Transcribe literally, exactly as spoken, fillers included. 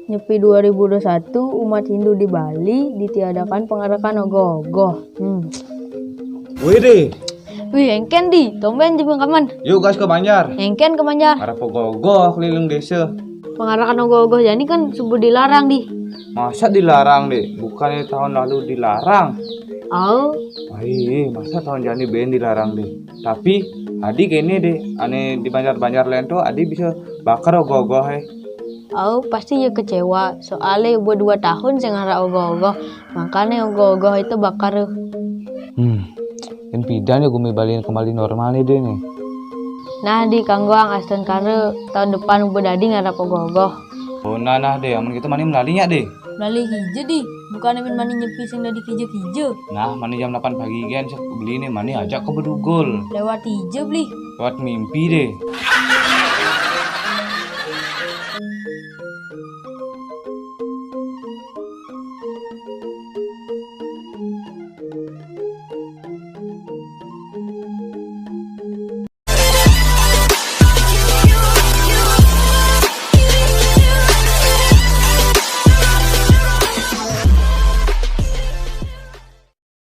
Nyepi dua ribu dua puluh satu, umat Hindu di Bali ditiadakan pangarakan ogoh-ogoh. Hmm. Wih deh. Wih, engken di, tomben je pengkaman. Yuk gas ke Banjar. Engken ke Banjar. Arah ogoh-ogoh keliling desa. Pangarakan ogoh-ogoh jani kan suba dilarang di. Masa dilarang deh? Bukannya tahun lalu dilarang? Au, Wih, masa tahun jani ben dilarang deh? Tapi adi kene deh, ane di Banjar-Banjar lain tuh adi bisa bakar ogoh-ogoh eh. Au pasti ya kecewa. Soale uba dua tahun sing ngarah ogoh-ogoh. Makane ogoh-ogoh itu bakar. Hmm, yang pidan ya gumi Bali kembali normal nih deh nih. Nah, di kanggoang astengkara tahun depan uba dadi ngarah ogoh-ogoh. Oh nah nah deh, amun gitu mani melalinya deh. Melali kija di, bukannya min mani nyepi sing dadi kija-kija. Nah, mani jam delapan pagi kan saya beli nih, mani ajak ke bedugul. Lewat ija beli. Lewat mimpi deh.